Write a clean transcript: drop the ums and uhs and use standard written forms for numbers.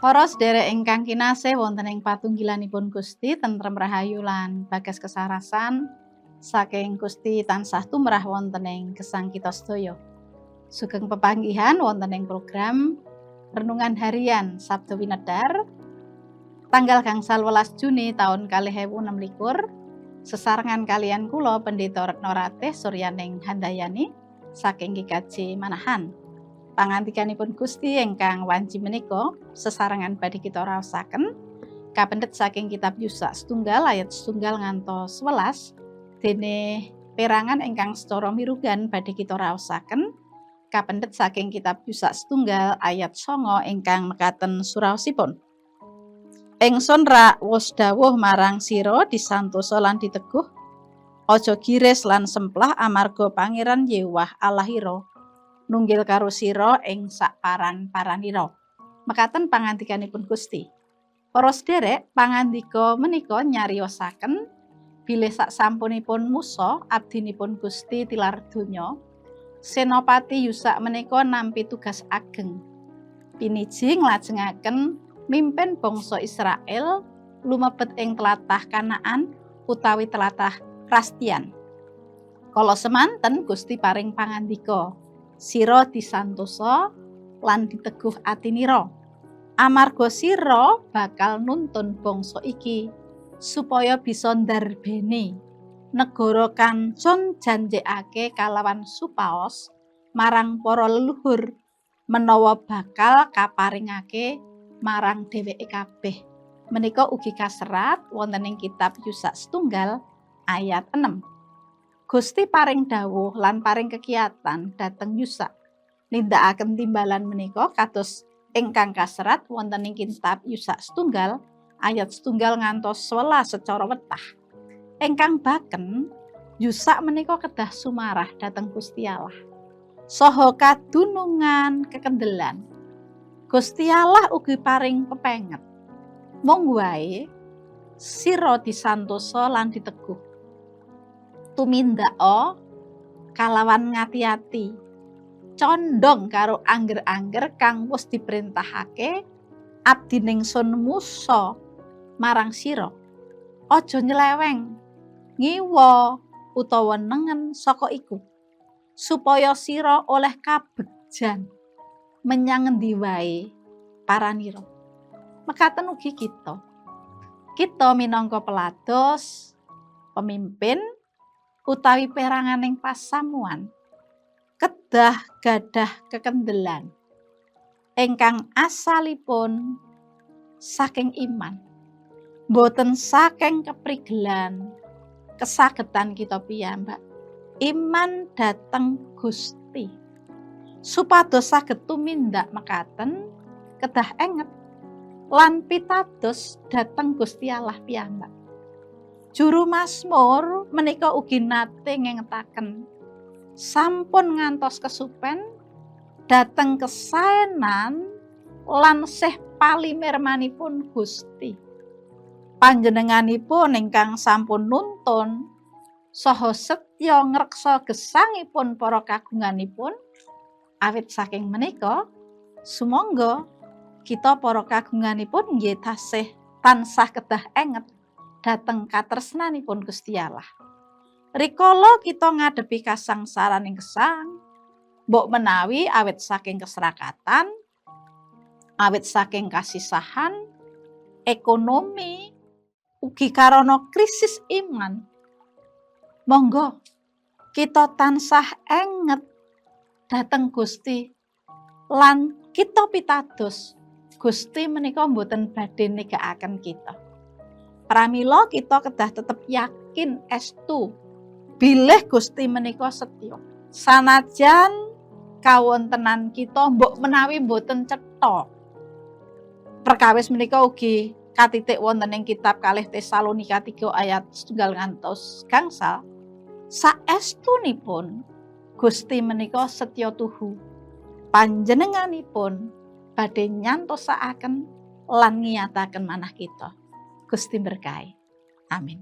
Para sedherek ingkang kinasih wonten ing patunggilanipun Gusti, tentrem rahayu lan bagas kesarasan saking Gusti tansah tumrah wonten ing gesang kita sedaya. Sugeng pepanggihan wonten ing program Renungan Harian Sabda Winedar tanggal 18 Juni taun 2026, sesarengan kaliyan kula, Pendeta Retno Ratih Suryaning Handayani saking GKJ Manahan. Pangandikanipun Gusti ingkang wanci menika sesarengan badhe kita raosaken kapendhet saking kitab Yusak 1 ayat 1 ngantos 11, dene perangan ingkang secara mirugan badhe kita raosaken kapendhet saking kitab Yusak 1 ayat 9 ingkang mekaten suraosipun. "Ingsun rak wus dawuh marang sira, disantosa lan diteguh, aja giris lan semplah, amarga Pangeran Yewah Allahira nunggil karo sira ing sak paran-paranira." Mekaten pangandikanipun Gusti. Para sederek, pangandika menika nyariosaken bilih sak sampunipun Musa abdinipun Gusti tilar donya, Senopati Yusak menika nampi tugas ageng. Piniji nglajengaken mimpin bangsa Israel lumebet ing tlatah Kanaan utawi tlatah Rastian. Kala semanten Gusti paring pangandika, "Sira disantosa lan diteguh atinira. Amarga sira bakal nuntun bangsa iki supaya bisa ndarbeni negara kang sun janjekake kalawan supaos marang para leluhur menawa bakal kaparingake marang dheweke kabeh." Menika ugi kaserat wonten ing kitab Yusak 1 ayat 6. Gusti paring dawuh lan paring kekiatan dhateng Yusak nindakaken timbalan menika, kados ingkang kaserat wonten ing kitab Yusak 1 ayat 1 ngantos 11 secara wetah. Ingkang baken, Yusak menika kedah sumarah dhateng Gusti Allah saha kadunungan kekendelan. Gusti Allah ugi paring pepenget. "Mung wae sira disantosa lan diteguh. Tumindaka kalawan ngati-ati. Condong karo angger-angger kang wis diperintahake abdiningsun Musa marang sira. Aja nyeleweng ngiwa utawa nengen saka iku, supaya sira oleh kabegjan menyang ngendi wae paranira." Mekaten ugi kita. Kita minangka pelados, pemimpin utawi peranganing pasamuan kedah gadah kekendelan ingkang asalipun saking iman, boten saking keprigelan kesagetan kita piyambak. Iman dhateng Gusti. Supados saged tumindak mekaten, kedah enget lan pitados dhateng Gusti Allah piyambak. Juru Mazmur menika ugi nate ngengetaken sampun ngantos kesupen dhateng kesaenan lan sih palimirmanipun Gusti. Panjenenganipun ingkang sampun nuntun saha setya ngreksa gesangipun para kagunganipun. Awit saking menika, sumangga kita para kagunganipun nggih tasih tansah kedah enget dhateng katresnanipun Gusti Allah. Rikala kita ngadepi kasangsaraning gesang, mbok menawi awit saking keserakatan, awit saking kasisahan, ekonomi, ugi karana krisis iman, monggo kita tansah enget dhateng Gusti lan kita pitados Gusti menika mboten badhe negakaken kita. Pramila kita kedah tetep yakin estu bilih Gusti menika setya. Sanajan kawontenan kita mbok menawi mboten cetha. Perkawis menika ugi katitik wonten ing kitab 2 Tesalonika 3 ayat 1 ngantos 5. Saestunipun Gusti menika setya tuhu. Panjenenganipun badhe nyantosakaken lan ngiyataken manah kita. Gusti berkahi. Amin.